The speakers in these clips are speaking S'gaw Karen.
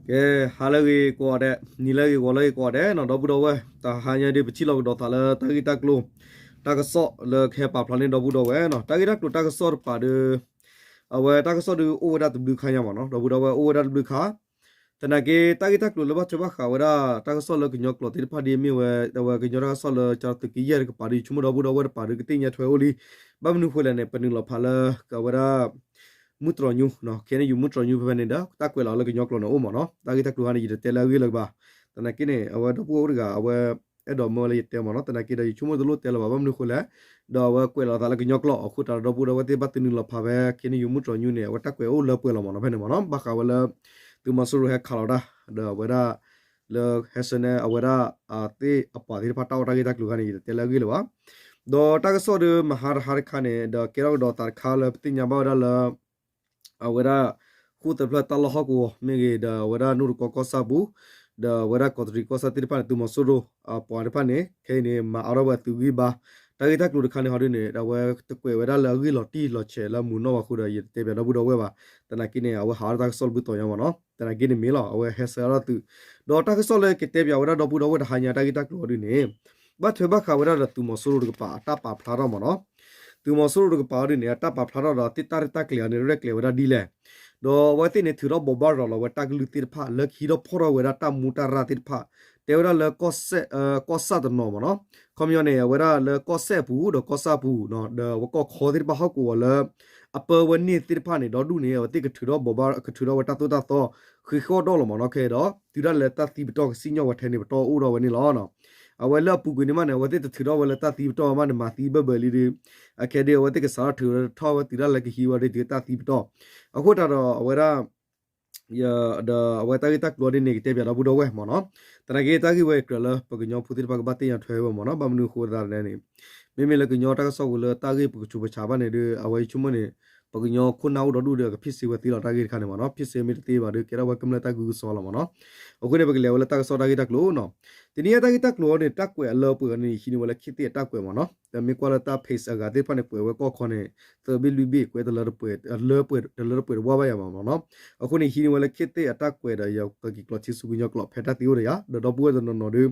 ကဲ, ဟါလၢအဂ့ၤကိးဂၤဒဲး, နံၤလၢအဂ့ၤ ဂီၤလၢအဂ့ၤကိးဂၤဒဲးနီၤ ဒီပုၢ်ဒီဝဲၢ်, တဟါညါဒ်ပထံၣ်လိာ်ကဒီးသးလၢတၢ်ဂ့ၢ်တၢ်ကျိၤ တၢ်ကစီၣ်လၢကဟဲပာ်ဖျါန့ၢ်ဒီပုၢ်ဒီဝဲၢ်နီၤ. တၢ်ဂ့ၢ်တၢ်ကျိၤတၢ်ကစီၣ်တပၤဒီး အဝဲတၢ်ကစီၣ်ဒုးအိၣ်ဝဲဒၣ်တဘျုးခါညါမ့ၢ်နီၤ, ဒီပုၢ်ဒီဝဲၢ် အိၣ်ဝဲဒၣ်တဘျုးခါ. သနာ်က့ တၢ်ဂ့ၢ်တၢ်ကျိၤလၢဘၣ်ထွဲဘၣ်ဃးဝဲဒၣ် တၢ်ကစီၣ်လၢကညီကျိာ်သ့ၣ်တဖၣ်ဒ်အမ့ၢ်ဝဲ အဝဲကညီတၢ်ကစီၣ်လၢကၠီသုးက့ယဲၢ်တကပၤဒီး ယဆိကမိၣ်ဒီပုၢ်ဒီဝဲၢ်တပၤဒီး ကသ့ၣ်ညါထွဲအိၣ်လံ. ဘၣ်မနုၤဃိလဲၣ်န့ၣ် ပနုာ်လီၤဖးလၢ ကဝဲဒၣ် မုၢ်တြီၤညူ ခဲန့ၣ် ယူၤမုၢ်တြီၤညူဖဲဖဲန့ၣ်ဒီး တၢ်ကွဲးလီၤလၢကညီကျိာ်န့ၣ်အိၣ်မ့ၢ်နီၤ. တၢ်ဂ့ၢ်တၢ်ကျိၤခါန့ၣ် ယတတဲလၢအဂ့ၢ်လၢၤဘၣ်. သနာ်က့န့ၣ် အဝဲဒီပုၢ်ဝဲၢ်အိၣ်တဂၤ အဝဲအဲၣ်ဒိးမၢဝဲလၢယတဲမ့ၢ်နီၤ. သနာ်က့ဒီး ယဆိကမိၣ်တလိၣ်တဲလၢၤဘၣ်. ဘၣ်မနုၤဃိလဲၣ် ဒီးအဝဲကွဲးလီၤသးလၢကညီကျိာ်အဃိသတးဒီး ဒီပုၢ်ဒီဝဲၢ်သ့ၣ်ဘၣ်တနုာ်လီၤဖးဖဲ ခဲန့ၣ် ယူၤမုၢ်တြီၤညူန့ၣ် အဝဲတၢ်ကွဲးအိၣ်လၢပှဲၤလီၤမ့ၢ်နီၤ. ဖဲန့ၣ်မ့ၢ်နီၤ ဘၣ်ဃးဝဲလၢ သုးမီၤစိရိၤဟဲခးလီၤတၢ် ဒီးအဝဲဒၣ် လၢဟဲဆှၢန့ၢ်အဝဲဒၣ် အသ့ၣ်အပှၤသ့ၣ်တဖၣ်တၢ်အီၣ်တၢ်ဂ့ၢ်တၢ်ကျိၤခါန့ၣ် ယတတဲလၢအဂ့ၢ်လၢၤဘၣ်. ဒီးတၢ်ကစီၣ်ဒီးမဟါတဟါတခါန့ၣ် ဒီးကဲထီၣ်ကဒီးသးတခါလၢပသ့ၣ်ညါဘၣ်ဝဲဒၣ်လၢ အဝဲဒၣ် ဃိၣ်သၢဖျၢၣ်တၢ်လီၢ်ဟီၣ်ကဝီၤမ့ၢ်ဂ့ၤ ဒီးအဝဲဒၣ်နိၣ်တကီကီၢ်ဆၣ်ပူၤ ဒီးအဝဲဒၣ်ကီးတရံးကီၢ်ဆၣ်သ့ၣ်တဖၣ်န့ၣ် သုးမီၤစိရိၤအပှၤတဖၣ်န့ၣ် ခဲအံၤန့ၣ် မၤအါထီၣ်ဝဲအသုးဂံၢ်ဘါ တၢ်ဂ့ၢ်တၢ်ကျိၤတခါန့ၣ်ဟီဒ်န့ၣ် အဝဲတကွဲးဝဲဒၣ်လၢအဂ့ၢ်လီၤတံၢ်လီၤဆဲးလၢမုာ်နီၢ်ဘၣ်အဃိဒီး ယတတဲပၠးဒီပုၢ်ဒီဝဲၢ်ဘၣ်. သနာ်က့န့ၣ် အဝဲဟးထီၣ်တၢ်ကစီၣ်လၢပူၤတီၤညါမ့ၢ်နီၤ. သနာ်က့န့ၣ်မ့ၢ်လီၤ အဝဲဟဲဆှၢအါထီၣ်သုး ဒီးတၢ်ကစီၣ်လၢကတဲပၠးဝဲဒၣ်ဒီပုၢ်ဒီဝဲၢ်တဟါညါတၢ်ဂ့ၢ်တၢ်ကျိၤအီၤဒ်န့ၣ် ဘၣ်ထွဲဘၣ်ဃးဝဲဒၣ်ဒီးသုးမီၤစိရိၤတကပၤအတၢ်ပာ်ဖျါထီၣ်မ့ၢ်နီၤ. သုးမီၤစိရိၤတကပၤအီၤဒ်န့ၣ် အတၢ်ပာ်ဖျါထီၣ်ဒီးသ့ၣ်တၢ်ရဲၣ်တၢ်ကျဲၤအီၤန့ၣ် ရဲၣ်ကျဲၤဝဲဒၣ်ဒ်လဲၣ်. ဒီးအဝဲသ့ၣ်န့ၣ် ထုးထီၣ်ဘိးဘၣ်ရၤလီၤဝဲတၢ်ကလုၢ်သ့ၣ်တဖၣ် လၢကဟံးထီၣ်ဖီၣ်ထီၣ်ဝဲဒၣ်တၢ်မူတၢ်ရၢ်သ့ၣ်တဖၣ် တဲဝဲဒၣ်လၢ ကီၢ်ဆၣ်တနီၤမ့ၢ်နီၤ. ခီပညီန့ၣ် အဝဲဒၣ်လၢကီၢ်စဲၣ်အပူၤ ဒီးကီၢ်ဆၣ်အပူၤ ဒီးအဝဲကီၢ်ခီသ့ၣ်တဖၣ်ဟီၣ်ကဝီၤလၢ အပၢဝဲန့ၣ်သ့ၣ်တဖၣ်န့ၣ် ဒီဒူၣ်န့ၣ် အဝဲသ့ၣ်ကထုးထီၣ်ဘိးဘၣ် ကထုးထီၣ်ဝဲတၢ်သိၣ်တၢ်သီ ဃ့ဃီၣ်ဒီၣ်လီၤမ့ၢ်နီၤ. ခဲဒီး တုၤဒၣ်လဲာ်တၢ်သံပတီၢ်ကစံၣ်ညီၣ်ဝဲထဲန့ၣ် ပတီၢ်အိၣ်ထီၣ်ဝဲန့ၣ်လီၤ. အဝဲလၢအပူၤကွံာ်န့ၣ်မးန့ၣ် အဝဲသ့ၣ်တထုးထီၣ်ဝဲလၢတၢ်သံပတီၢ်မးန့ၣ် မၤသံဘၢဘၢလံဒီး အခဲဒ်အဝဲသ့ၣ်ကစးထီၣ်ထုးထီၣ်ဝဲတုၤဒၣ်လဲာ်ကဟံးဝဲဒ်တၢ်သံပတီၢ် အဃိတးဒီးအဝဲဒၣ် ဒီးအဝဲတၢ်ဂ့ၢ်တၢ်ကျိၤအီၤဒ်န့ၣ် ကတဲပၠးဒီပုၢ်ဒီဝဲၢ်မ့ၢ်နီၤ. သနာ်က့တၢ်ဂ့ၢ်ဝဲအံၤကြၢးလၢပကညီဖိသ့ၣ်တဖၣ်ကဘၣ်သ့ၣ်ညါထွဲဝဲမ့ၢ်နီၤ. ဘၣ်မနုၤအဃိသတးန့ၣ် မ့မ့ၢ်လၢကညီတၢ်ကစီၣ်ပူၤလၢတၢ်ဂ့ၢ်ပကဆူးပဆးဘၣ်န့ၣ်ဒီး အဝဲယဆိကမိၣ်န့ၣ် ပကညီခိၣ်နၢ်အိၣ်ဒီဒူၣ်ဒီး ကဖံးစ့ဝဲသ့လီၤတၢ်ဂ့ၢ်တခါန့ၣ်မ့ၢ်နီၤ. ဖံးစ့မ့ၢ်တသ့ဘၣ်ဒီး ကဲထီၣ်ဝဲကမျၢၢ်တၢ်ဂုၤကစီလီၤမ့ၢ်နီၤ. အဃိန့ၣ် ပကလဲၤဝဲလၢတၢ်ကစီၣ်တၢ်ဂ့ၢ်တၢ်ကျိၤနီၤ. တနံၤအံၤတၢ်ဂ့ၢ်တၢ်ကျိၤအီၤန့ၣ် တၢ်ကွဲးအလၢပှဲၤန့ၣ် ဟံးန့ၢ်ဝဲလၢခ့သ့ၣ်အတၢ်ကွဲးမ့ၢ်နီၤ. ဒီးမ့ၢ်ကွၢ်လၢတၢ် page အဂၤသ့ၣ်တဖၣ်န့ၣ် ကွဲးဝဲကီၢ်ခီန့ၣ် သၢဘ့ၣ်လွံၢ်ဘ့ၣ် ကွဲးတလၢတပှဲၤ တလၢတပှဲၤတဝါဘၣ်ယၤမ့ၢ်နီၤ. အဃိန့ၣ် ဟံးန့ၢ်ဝဲလၢခ့သ့ၣ်အတၢ်ကွဲးဒီး ယကက့ၤကျိးထံဆူကညီကျိာ် ဖဲတၢ်သံအိၣ်ဒီးယၤ ဒီးဒီပုၢ်ဝဲၢ်တနီၤနီၤဒီး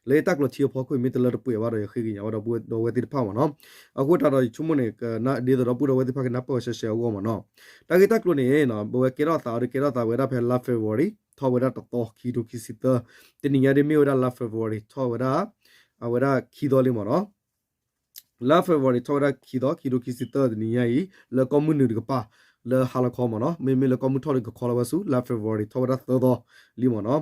လၢယတၢ်ကျိးထံအဖီခိၣ် မ့ၢ်တလၢတပှဲၤဘၣ်ဒီး ယဃ့ကညးဝဲဒီပုၢ်ဝဲၢ်ဒီဝဲၢ်သ့ၣ်တဖၣ်မ့ၢ်နီၤ. အဃိတးဒီးယဆိကမိၣ်န့ၣ် ဒ်သိးဒီပုၢ်ဒီဝဲၢ်သ့ၣ်တဖၣ်ကနၢ်ပၢၢ်ဝဲရှဲရှဲအဂီၢ်မ့ၢ်နီၤ. တၢ်ဂ့ၢ်တၢ်ကျိၤန့ၣ် ပဝဲကဲထီၣ်သးအီၤဒီး ကဲထီၣ်သးဝဲဒၣ်ဖဲလါ February ထီၣ်ဝဲဒၣ်တသီ ခံကထိခံဆံသၢ. တနံၤညါဒ်မ့ၢ်ဝဲဒၣ်လါ February ထီၣ်ဝဲဒၣ် အဝဲဒၣ်ခံသီလံမ့ၢ်နီၤ. လါ February ထီၣ်ဝဲဒၣ်ခံသီ ခံကထိခံဆံသၢ တနံၤညါအံၤ လၢကီၢ်မုၢ်နုာ်တကပၤ လၢဟါလီၤခီမ့ၢ်နီၤ. မ့မ့ၢ်လၢကီၢ်မုၢ်ထီၣ်ဒီးကခီလီၤဝဲဆူ လါ February ထီၣ်ဝဲဒၣ်သၢသီလံမ့ၢ်နီၤ.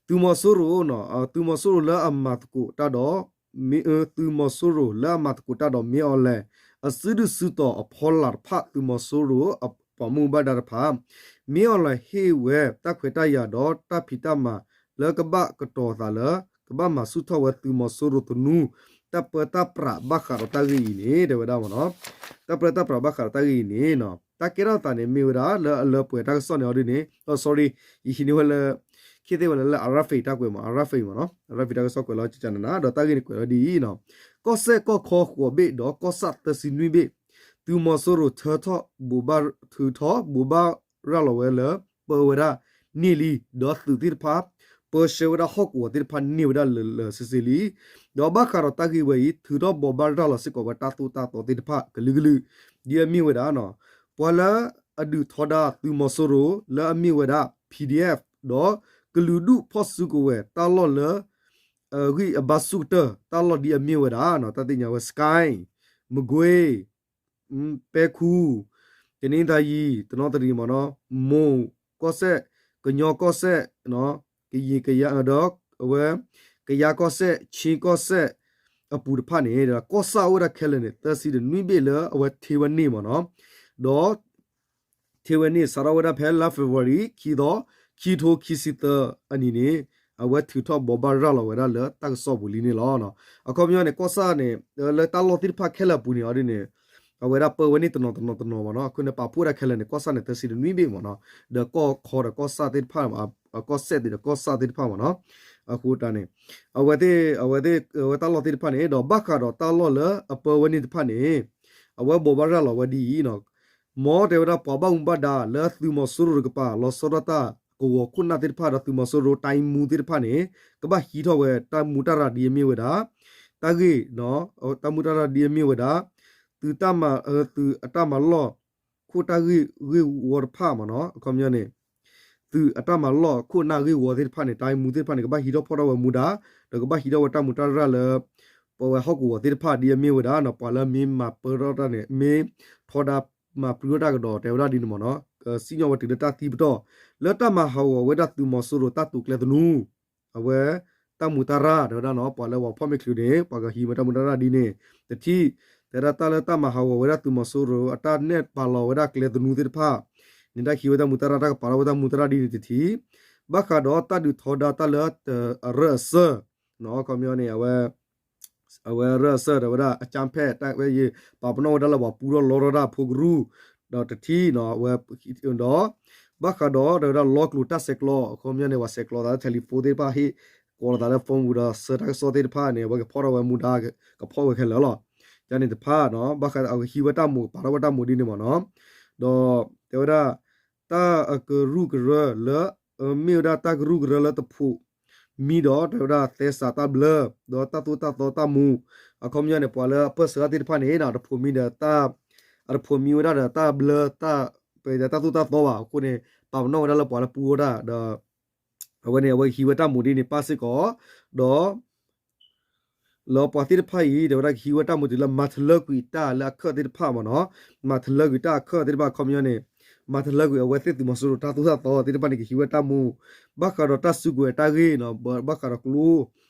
သုးမီၤစိရိၤ သုးမီၤစိရိၤလၢအမၤသကိးတၢ်ဒီး မ့ၢ် သုးမီၤစိရိၤလၢအမၤသကိးတၢ်ဒီး မင်းအောင်လှိုင် အစုဒုၣ်စုတီၤအဖီလာ်တဖၣ် သုးမီၤစိရိၤအပှၤမူဘၣ်ဒါတဖၣ် မင်းအောင်လှိုင် ဟ့ၣ်ဝဲတၢ်ခွဲးတၢ်ယာ်ဒီးတၢ်ဖံးတၢ်မၤလၢကဘၣ်ကတီၤသးလၢ ကဘၣ်မၤဆူၣ်ထီၣ်ဝဲသုးမီၤစိရိၤသနူ တၢ်ပၢတၢ်ပြးဘၣ်ဃးဒီးတၢ်ဂ့ၢ်အံၤန့ၣ် တဲဝဲဒၣ်မ့ၢ်နီၤ. တၢ်ပၢတၢ်ပြးဘၣ်ဃးဒီးတၢ်ဂ့ၢ်အံၤန့ၣ် တၢ်ကဲထီၣ်သးန့ၣ်မ့ၢ်ဝဲဒၣ်လၢအလၢပှဲၤတၢ်ကစီၣ်န့ၣ်အီၤဒ်န့ၣ် sorry ယဟံးန့ၢ်ဝဲလၢ ခ့သ့ၣ်ဝဲလၢ RFA တၢ်ကွဲးမ့ၢ် RFA မ့ၢ်နီၤ RFA တၢ်ကစီၣ်ကွဲးလီၤကကနနၤ ဒီးတၢ်ဂ့ၢ်န့ၣ်ကွဲးလီၤဒ်အံၤနီၤ. ကီၢ်စဲၣ်ကီၢ်ခီဃိးဘ့ၣ်ဒီးကီၢ်ဆၣ်သၢဆံနွံဘ့ၣ် သုးမီၤစိရိၤထုးထီၣ်ဘိးဘၣ် ထုးထီၣ်ဘိးဘၣ်ရၤလီၤဝဲလၢ ပၢဝဲဒၣ်န့ၢ်လံ ဒီးသုးသ့ၣ်တဖၣ် ပၢဆှၢဝဲဒၣ်ဟီၣ်ကဝီၤသ့ၣ်တဖၣ်န့ၢ်ဝဲဒၣ်လၢာ်လၢာ်ဆ့ဆ့လံ. ဒီးဘၣ်ဃးဒီးတၢ်ဂ့ၢ်ဝဲအံၤ ထုးထီၣ်ဘိးဘၣ်ရၤလီၤစ့ၢ်ကီးဝဲတၢ်သိၣ်တၢ်သီသ့ၣ်တဖၣ်ကလုာ်ကလုာ် ဒ်အမ့ၢ်ဝဲဒၣ် ပှၤလၢအဒုးထီဒါသုးမီၤစိရိၤလၢအမ့ၢ်ဝဲဒၣ် PDF ဒီးကလုာ်ဒူၣ်ဖီၣ်စုကဝဲၤတၢ်လီၢ်လၢ အဂံၢ်အဘါဆူၣ်ကတၢၢ် တၢ်လီၢ်ဒ်အမ့ၢ်ဝဲဒၣ် တၢ်သ့ၣ်ညါဝဲ စကဲၣ် မကွ့ ပဲခူ တနံၤသၢယံၤ တနီသရံၣ်မ့ၢ်နီၤ မိၢ်ကီၢ်စဲၣ် ကညီကီၢ်စဲၣ် ကယံၤကယၤဒီး အဝဲ ကယၤကီၢ်စဲၣ် ခ့ၣ်ကီၢ်စဲၣ်အပူၤတဖၣ်န့ၣ် ဒီးကီၢ်ဆၣ်အိၣ်ဝဲဒၣ်ခဲလၢာ်န့ၣ် သၢဆံတနွံဘ့ၣ်လၢအဝဲထ့ဝဲန့ၢ်မ့ၢ်နီၤ ဒီး ထ့ဝဲန့ၣ် စးထီၣ်ဝဲဒၣ်ဖဲလါ February ခံသီ ခံထိခံဆံသၢအနံၤန့ၣ် အဝဲထုးထီၣ်ဘိးဘၣ်ရၤလီၤဝဲဒၣ်လၢတၢ်ကစီၣ်ပူၤလံန့ၣ်လီၤ. အခီပညီန့ၣ် ကီၢ်ဆၣ်န့ၣ် လၢတၢ်လီၢ်သ့ၣ်တဖၣ်ခဲလၢာ်အပူၤန့ၣ်အီၤဒ်န့ၣ် အဝဲဒၣ်ပၢဝဲန့ၣ်တနီၤတနီၤတနီၤမ့ၢ်နီၤ အဃိန့ၣ် ပာ်ဖှိၣ်ဝဲဒၣ်ခဲလၢာ်န့ၣ် ကီၢ်ဆၣ်န့ၣ် သၢဆံတနွံဘ့ၣ်မ့ၢ်နီၤ ဒီးကီၢ်ခီဒီးကီၢ်ဆၣ်သ့ၣ်တဖၣ် ကီၢ်စဲၣ်သ့ၣ်ဒီးကီၢ်ဆၣ်သ့ၣ်တဖၣ်မ့ၢ်နီၤ အဃိတၢ်န့ၣ် အဝဲသ့ၣ် အဝဲသ့ၣ် အဝဲတၢ်လီၢ်သ့ၣ်တဖၣ်န့ၣ် ဒီးဘၣ်ဃးဒီးတၢ်လီၢ်လၢအပၢဝဲန့ၣ်တဖၣ်န့ၣ် အဝဲဘိးဘၣ်ရၤလီၤဝဲဒ်အံၤ မ်တဲဝဲဒၣ်ပှၤဘၣ်မူဘၣ်ဒါလၢသုးမီၤစိရိၤတကပၤ လီၤဆီဒၣ်တၢ် ကဝီၤခိၣ်နၢ်သ့ၣ်တဖၣ်ဒီးသုးမီၤစိရိၤ တိုင်းမှူး သ့ၣ်တဖၣ်န့ၣ် ကဘၣ်ဟံးထီၣ်ဝဲတၢ်မူတၢ်ရၤဒ်အမ့ၢ်ဝဲဒၣ် တၢ်ဂ့ၢ် တၢ်မူတၢ်ရၤဒ်အမ့ၢ်ဝဲဒၣ် သုတၢ်မၤ သုးအတၢ်မၤလီၢ် ခိၣ်တၢ်ဂ့ၢ်ဂ့ၢ်ဝီတဖၣ်မ့ၢ်နီၤ အခီပညီန့ၣ် သုးအတၢ်မၤလီၢ်ခိၣ်နၢ်ဂ့ၢ်ဝီသ့ၣ်တဖၣ်န့ၣ် တိုင်းမှူး သ့ၣ်တဖၣ်န့ၣ် ကဘၣ်ဟံးထီၣ်ဖီၣ်ထီၣ်ဝဲမူဒါ ဒီးကဘၣ်ဟံးထီၣ်ဝဲတၢ်မူတၢ်ရၤလၢ ပဝဲဟီၣ်ကဝီၤသ့ၣ်တဖၣ်ဒ်အမ့ၢ်ဝဲဒၣ်နီၤ ပှၤလၢမ့ၢ်မၤပၢထီၣ်တၢ်န့ၣ် မ့ၢ်ထီဒါမၤပျုၢ်ထီၣ်တၢ်ကဒီး တဲဝဲဒၣ်ဒ်န့ၣ်မ့ၢ်နီၤ စံၣ်ညီၣ်ဝဲတုၤလၢတၢ်သံပတီၢ် လၢတၢ်မၤဟးဂီၤဝဲဒၣ်သုးမီၤစိရိၤတၢ်တိာ်ကျဲသနူ အဝဲ တၢ်မူတၢ်ရၤ တဲဝဲဒၣ်နီၤ ပှၤလၢပှၤဖီၣ်မ့ၢ်ချုးန့ၣ် ပှၤကဟံးဝဲတၢ်မူတၢ်ရၤဒ်န့ၣ် တထံၣ် တဲဒၣ်တၢ်လၢတၢ်မၤဟးဂီၤဝဲဒၣ်သုးမီၤစိရိၤ အတၢ်နဲၣ်ပာ်လီၤဝဲဒၣ်ကျဲသနူသ့ၣ်တဖၣ်န့ၣ် တၢ်ဟံးဝဲတၢ်မူတၢ်ရၤ တၢ်ကပာ်ထီၣ်ဝဲတၢ်မူတၢ်ရၤဒ်န့ၣ်တထံၣ် ဘၣ်ဃးဒီးတၢ်ဒုးထီဒါတၢ်လၢအရၢၢ်အစၢၢ် အခီပညီန့ၣ် အဝဲ အဝဲရၢၢ်အစၢၢ် တဲဝဲဒၣ် အကြမ်းဖက် တၢ်ဝဲယ ပာ်ပနီၣ်ဝဲဒၣ်လၢပှၤပူထီၣ်လီထီၣ်တၢ်အဖိကရူၢ် ဒီးတထံၣ်နီၤ အဝဲ ဒီး ဘၣ်ဃးဒီး တဲဝဲဒၣ်လီကျိၤတၢ်ဆဲးကျိး အခီပညီန့ၣ် ပှၤဆဲးကျိးသးလၢ telephone သ့ၣ်တဖၣ် ဟ့ၣ်ကိးလီၤသးလၢ phone ပူၤဒီး ဆှၢတၢ်ကစီၣ်သ့ၣ်တဖၣ်န့ၣ် အဝဲကဖီၣ်ထီၣ်ဝဲမူဒါ ကဖီၣ်ဝဲခဲလၢာ်လီၤ. ယန့ၣ်တဖၣ်နီၤ ဘၣ်ဃးအဝဲကဟံးဝဲတၢ်မူ ကပာ်ထီၣ်ဝဲတၢ်မူဒ်န့ၣ်မ့ၢ်နီၤ ဒီး တဲဝဲဒၣ် တၢ်အကရူၢ်ကရၢလၢ မ့ၢ်ဝဲဒၣ်တၢ်ကရူၢ်ကရၢလၢတဖိးမံဒီး တဲဝဲဒၣ်သဲစးတၢ်ဘျၢ ဒီးတၢ်သိၣ်တၢ်သီတၢ်မူ အခီပညီန့ၣ် ပှၤလၢအပၢၢ်ဆှၢတၢ်သ့ၣ်တဖၣ်န့ၣ် တဖိးမံဒီး အတဖိးမံဝဲဒၣ်ဒီးတၢ်ဘျၢ တၢ် ပတၢ်သိၣ်တၢ်သီဘၣ် အဃိန့ၣ် ပာ်ပနီၣ်ဝဲဒၣ်လၢပှၤလၢပူထီၣ်တၢ်ဒီး အဝဲန့ၣ် အဝဲကဟံးဝဲတၢ်မူဒ်န့ၣ်ပၣ်စ့ၢ်ကီး ဒီး လၢပှၤသ့ၣ်တဖၣ်အံၤ တဲဝဲဒၣ်ကဟံးဝဲတၢ်မူတုၤလၢမၤထလၢကွံာ်တၢ်လၢအခၢၣ်သ့ၣ်တဖၣ်မ့ၢ်နီၤ မၤထလၢကွံာ်တၢ်အခၢၣ်သ့ၣ်တဖၣ် အခီပညီန့ၣ် မၤထလၢကွံာ်အဝဲသ့ၣ်သုးမီၤစိရိၤတၢ်သိၣ်တၢ်သီသ့ၣ်တဖၣ်န့ၣ် ကဟံးဝဲတၢ်မူ ဘၣ်ဃးဒီးတၢ်စုကဝဲၤတၢ်ဂ့ၢ်နီၤ ဘၣ်ဃးဒီးကျိ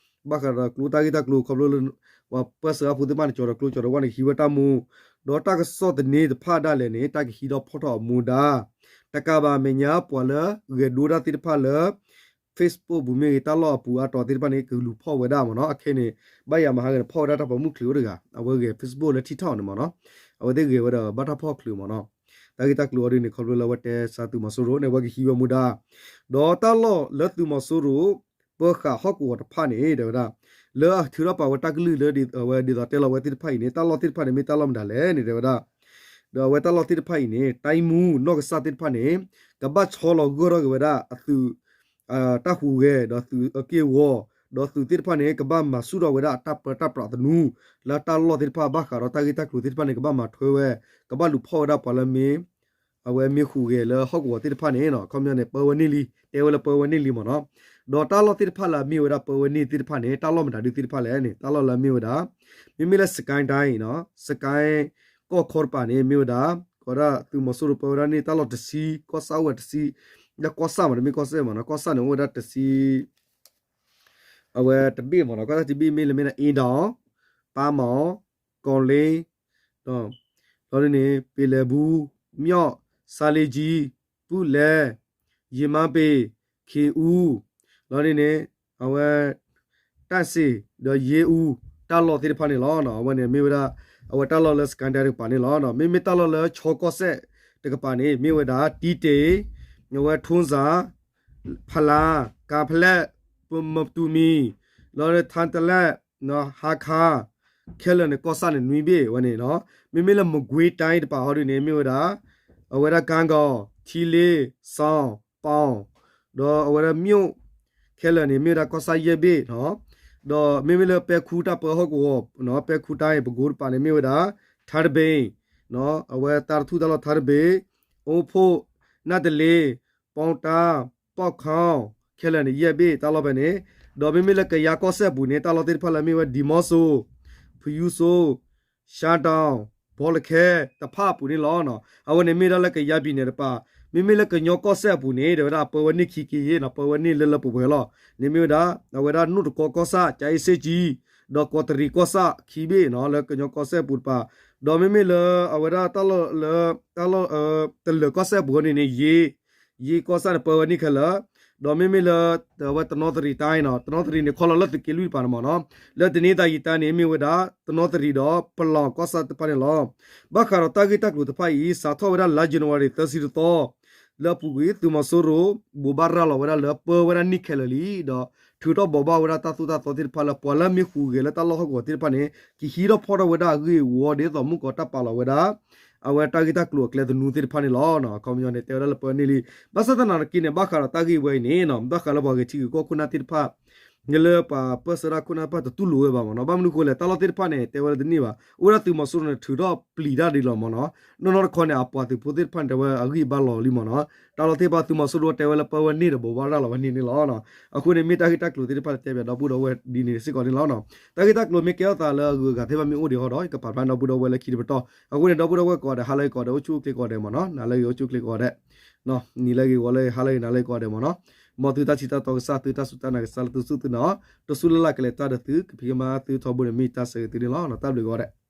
ဘၣ်ဃးဒီးကျိတၢ်ဂ့ၢ်တၢ်ကျိၤ ခီဖျိလၢ ပှၤပၢၢ်ဆှၢအဖိသ့ၣ်တဖၣ်န့ၣ် ကၠီၤဒီးကျိ ကၠီၤဒီးဝၣ်န့ၣ် ကဟံးဝဲတၢ်မူ ဒီးတၢ်ကစီၣ်သန့တဖၣ်ဒၣ်လဲာ်န့ၣ် တၢ်ကဟံးထီၣ်ဖီၣ်ထီၣ်အမူဒါ တကးဘၣ်အမဲာ်ညါ ပှၤလၢဂဲၤဒိတၢ်သ့ၣ်တဖၣ်လၢ Facebook ပူၤမ့ၢ်ဂ့ၤ တၢ်လီၢ်အပူၤအါတီၤသ့ၣ်တဖၣ်န့ၣ် ကလူၤဖီၣ်ဝဲဒၣ်မ့ၢ်နီၤ အခဲန့ၣ် ဘၣ်ယၤမဟါဂၤန့ၣ် ဖီၣ်ဝဲဒၣ်တၢ်ပိာ်မုၣ်ချုးအိၣ်တဂၤ အဝဲဂဲၤ Facebook လၢ TikTok န့ၣ်မ့ၢ်နီၤ အဝဲသ့ၣ်ဂဲၤဝဲဒီးဘၣ်တၢ်ဖီၣ်ချုးမ့ၢ်နီၤ တၢ်ဂ့ၢ်တၢ်ကျိၤအီၤဒ်န့ၣ် ခီဖျိလၢအဝဲတဲဆါသုးမီၤစိရိၤန့ၣ် အဝဲကဟံးဝဲမူဒါ ဒီးတၢ်လီၢ်လၢသုးမီၤစိရိၤ ပၢဃာ်ဟီၣ်ကဝီၤတဖၣ်န့ၣ် တဲဝဲဒၣ် လၢအထုးထီၣ်ပာ်ဝဲတၢ်ကလုၢ်လၢအဝဲဒ်သိးတဲလီၤဝဲသ့ၣ်တဖၣ်အံၤန့ၣ် တၢ်လီၢ်သ့ၣ်တဖၣ်န့ၣ် မ့ၢ်တၢ်လီၢ်မတၤလဲၣ်န့ၣ် တဲဝဲဒၣ် ဒီးအဝဲတၢ်လီၢ်သ့ၣ်တဖၣ်အံၤန့ၣ် တိုင်းမှူး နီၢ်ကစၢ်သ့ၣ်တဖၣ်န့ၣ် ကဘၣ်ဆီလီၤဂၢၢ်ထီၣ်က့ၤဝဲဒၣ်အသုး တၢ်ဟူးဂဲၤ ဒီးသုးအက့ၢ်အဂီၤ ဒီးသုးသ့ၣ်တဖၣ်န့ၣ် ကဘၣ်မၤဆူၣ်ထီၣ်ဝဲဒၣ်အတၢ်ပၢတၢ်ပြးသနူ လၢတၢ်လီၢ်သ့ၣ်တဖၣ် ဘၣ်ဃးဒီးတၢ်ဂ့ၢ်တၢ်ကျိၤသ့ၣ်တဖၣ်န့ၣ် ကဘၣ်မၤထွဲဝဲ ကဘၣ်လူၤဖီၣ်ဝဲဒၣ်ပှၤလၢမ့ၢ် အဝဲမ့ၢ်ဟူးဂဲၤလၢဟီၣ်ကဝီၤသ့ၣ်တဖၣ်န့ၣ် အခီပညီန့ၣ် ပၢဝဲန့ၢ်လံ တဲဝဲလၢပၢဝဲန့ၢ်လံမ့ၢ်နီၤ ဒီးတၢ်လီၢ်သ့ၣ်တဖၣ်လၢအမ့ၢ်ဝဲဒၣ်ပၢဝဲန့ၢ်သ့ၣ်တဖၣ်န့ၣ် တၢ်လီၢ်မတၤဒုသ့ၣ်တဖၣ်လဲၣ်န့ၣ် တၢ်လီၢ်လၢအမ့ၢ်ဝဲဒၣ် မ့မ့ၢ်လၢ စစ်ကိုင်းတိုင်း နီၤ စစ်ကိုင်း ကီၢ်ခီတပၤန့ၣ် မ့ၢ်ဝဲဒၣ် ကီးဒၣ်သုးမီၤစိရိၤပၢဝဲဒၣ်န့ၣ် တၢ်လီၢ်တဆံ ကီၢ်ဆၣ်အိၣ်ဝဲတဆံ လၢကီၢ်ဆၣ်မး တမ့ၢ်ကီၢ်စဲၣ်မးနီၤ ကီၢ်ဆၣ်န့ၣ် အိၣ်ဝဲဒၣ်တဆံ အဝဲတဘ့ၣ်မးနီၤ ကီၢ်ဆၣ်တဘ့ၣ်မ့ၢ်လၢမ့ၢ်ဒၣ် အ့ဒီး ပၢ်မီၤ ကီၤလ့ လီၤဒ်န့ၣ် ပ့ၤလဲၤဘူး မျီၣ် ဆါလ့ကၠံ ပုလဲ ယ့မါပ့ၤ ခ့အူ လီၤဒ်န့ၣ် အဝဲ တၢ်စ့ၣ်ဒီးယ့အူ တၢ်လီၢ်သ့ၣ်တဖၣ်န့ၣ်လီၤ. အဝဲန့ၣ်မ့ၢ်ဝဲဒၣ် အဝဲတၢ်လီၢ်လၢ စစ်ကိုင်းတိုင်း တကပၤန့ၣ်လီၤ. မ့မ့ၢ်တၢ်လီၢ်လၢချီကီၢ်စဲၣ်တကပၤန့ၣ် မ့ၢ်ဝဲဒၣ် တံတ့ၢ် အဝဲ ထွန်းဇံ ဖလါ ကၤဖလဲၣ် မတူၢ်မံၤ လီၤဒ်န့ၣ် ထါတလဲၣ် ဟါခါ ခဲလၢာ်န့ၣ် ကီၢ်ဆၣ်န့ၣ် နွံဘ့ၣ်ဝဲန့ၣ်နီၤ. မ့မ့ၢ်လၢ မကွ့းတိုင်း တပၤဟီဒ်န့ၣ် မ့ၢ်ဝဲဒၣ် အဝဲဒၣ် ကၣ်ကီၤ ထံလ့ စီၤ ပီၣ် ဒီးအဝဲဒၣ် မျိၣ် ခဲလၢာ်န့ၣ် မ့ၢ်ဝဲဒၣ်ကီၢ်ဆၣ်ယဲၢ်ဘ့ၣ်နီၤ. ဒီးမ့မ့ၢ်လၢပဲခူးတၢ်ပၢဟီၣ်ကဝီၤ ပဲခူးတိုင်း ပဲခူးတပၤန့ၣ် မ့ၢ်ဝဲဒၣ် ထါတဘ့ၣ် အဝဲတၢ်တထူၣ်တၢ်လီၢ်ထါတဘ့ၣ် အိၣ်ဖှိၣ် နၢ်တလ့ ပီတၢ် ပီၣ်ခီ ခဲလၢာ်န့ၣ် ယဲၢ်ဘ့ၣ်တၢ်လီၢ်ဖဲန့ၣ်. ဒီးမ့မ့ၢ်လၢကယၤကီၢ်စဲၣ်အပူၤန့ၣ် တၢ်လီၢ်သ့ၣ်တဖၣ်လၢမ့ၢ်ဝဲ ဒံၤမီစိၤ ဖယူစိၤ ရှါတီၣ် ဘီလခဲ တဖၣ်အပူၤန့ၣ်လီၤ. အဝဲန့ၣ်မ့ၢ်ဒၣ်လၢကယၤပံၤန့ၣ်တပၤ. မ့မ့ၢ်လၢကညီကီၢ်စဲၣ်အပူၤန့ၣ် တဲဝဲဒၣ်အပၢဝဲန့ၢ်ခံက့ၤနီၤ ပၢဝဲန့ၢ်လၢလၢပှဲၤပှဲၤလီၤ. န့ၣ်မ့ၢ်ဝဲဒၣ် အဝဲဒၣ်နိၣ်တကီကီၢ်ဆၣ် ကၠအ့စ့ၣ်ကၠံ ဒီးကီးတရံးကီၢ်ဆၣ်ခံဘ့ၣ်နီၤ လၢကညီကီၢ်စဲၣ်အပူၤတပၤ. ဒီးမ့မ့ၢ်လၢအဝဲဒၣ်တၢ်လီၢ်လၢ တၢ်လီၢ် တလၢၤကီၢ်စဲၣ်အပူၤန့ၣ်န့ၣ် ယ့ ယ့ကီၢ်ဆၣ်န့ၣ်ပၢဝဲန့ၢ်ခဲလၢာ်. ဒီးမ့မ့ၢ်လၢ အဝဲတနီသရံၣ်တၢ်နီၤ တနီသရံၣ်န့ၣ် ခီလီၤလၢသုးက့လွံၢ်တပၤန့ၣ်မ့ၢ်နီၤ လၢတနံၤသးယံာ်တၢ်န့ၣ် မ့ၢ်ဝဲဒၣ် တနီသရံၣ်ဒီးပလီၢ်ကီၢ်ဆၣ်တဖၣ်န့ၣ်လီၤ. ဘၣ်ဃးဒီးတၢ်ဂ့ၢ်တၢ်ကျိၤတဖၣ်အံၤ စးထီၣ်ဝဲဒၣ်လါ January သၢဆံတသီ လၢအပူၤကွံာ် သုးမီၤစိရိၤ ဘိးဘၣ်ရၤလီၤဝဲဒၣ်လၢပၢဝဲဒၣ်န့ၢ်ခဲလၢာ်လံ ဒီးထုးထီၣ်ဘိးဘၣ်ဝဲဒၣ်တၢ်သိၣ်တၢ်သီသ့ၣ်တဖၣ်လၢ ပှၤလၢမ့ၢ်ဟူးဂဲၤလၢတၢ်လီၢ်ဟီၣ်ကဝီၤသ့ၣ်တဖၣ်န့ၣ် ကဟံးထီၣ်ဖီၣ်ထီၣ်ဝဲဒၣ်အဂ့ၢ်အဝီ ဒ်သိးမုၢ်ကီးတၢ်ပာ်လီၤဝဲဒၣ် အဝဲတၢ်ဂ့ၢ်တၢ်ကျိၤအကျဲသနူသ့ၣ်တဖၣ်န့ၣ်လီၤ. အခီပညီန့ၣ် တဲဝဲဒၣ်လၢပဝဲန့ၣ်လံ. ဘၣ်ဆၣ်သနာ်က့န့ၣ် ဘၣ်ဃးဒီးတၢ်ဂ့ၢ်ဝဲအံၤန့ၣ် ဘၣ်ဃးလၢပှၤဂဲၤထံဂ့ၤကီၢ်ခိၣ်နၢ်သ့ၣ်တဖၣ် လၢပှၤပၢၢ်ဆၢတၢ်ခိၣ်နၢ်တဖၣ်တတူၢ်လိာ်ဝဲဘၣ်မ့ၢ်နီၤ. ဘၣ်မနုၤအဃိလဲၣ် တၢ်လီၢ်သ့ၣ်တဖၣ်န့ၣ် တဲဝဲလၢတန့ၢ်ဘၣ်. အိၣ်ဝဲဒၣ်သုးမီၤစိရိၤန့ၣ် ထုးထီၣ်ပျံၤတၢ်ဒ်လီၤမ့ၢ်နီၤ. နီၢ်နီၢ်တခီန့ၣ် အပှၤသုးဖိသ့ၣ်တဖၣ်န့ၣ် တဲဝဲအဂံၢ်အဘါလီၤလံမ့ၢ်နီၤ. တၢ်လီၢ်သ့ၣ်တဖၣ် သုးမီၤစိရိၤတဲဝဲလၢပဝဲန့ၢ်ဒီးဘိးဘၣ်ရၤလီၤဝဲန့ၣ်န့ၣ်လီၤ. အဃိန့ၣ် မ့ၢ်တၢ်ဂ့ၢ်တၢ်ကျိၤသ့ၣ်တဖၣ်လၢတဲဘၣ်ဒီပုၢ်ဒီဝဲၢ်ဒ်န့ၣ်စ့ၢ်ကီးန့ၣ်လီၤ. တၢ်ဂ့ၢ်တၢ်ကျိၤမ့ၢ်ကဲထီၣ်သးလၢအဂုၤအဂၤသ့ၣ်တဖၣ်မ့ၢ်အိၣ်ဒံးဟီဒီး ယကပာ်ဖျါဒီပုၢ်ဒီဝဲၢ်လၢခံတပတီၢ်. အဃိန့ၣ် ဒီပုၢ်ဒီဝဲၢ်ကိးဂၤဒဲး ဟါလၢအဂ့ၤကိးဂၤဒဲး အိၣ်ဆူၣ်အိၣ်ချ့ကိးဂၤဒဲးမ့ၢ်နီၤ. နၤလၢအဂ့ၤ အိၣ်ဆူၣ်အိၣ်ချ့ကိးဂၤဒဲး နံၤလၢအဂ့ၤ ဂီၤလၢအဂ့ၤ ဟါလၢအဂ့ၤ နၤလၢအဂ့ၤကိးဂၤဒဲးမ့ၢ်နီၤ. မ်သုတၢ်ထံၣ်တၢ်တီကစၢ် သုတၢ်စူၢ်တၢ်နာ်ကစၢ်လၢသုစူၢ်သုနာ်အီၤ တစူၢ်လၢ်လၢ်ကလဲၤတၢ်ဒီးသု ကဖံးကမၤသုထီဘိန့ၣ် မ့ၢ်တၢ်ဆၢဂ့ၤသုန့ၣ်လီၤ. တၢ်ဘျုးကိးဂၤဒဲး.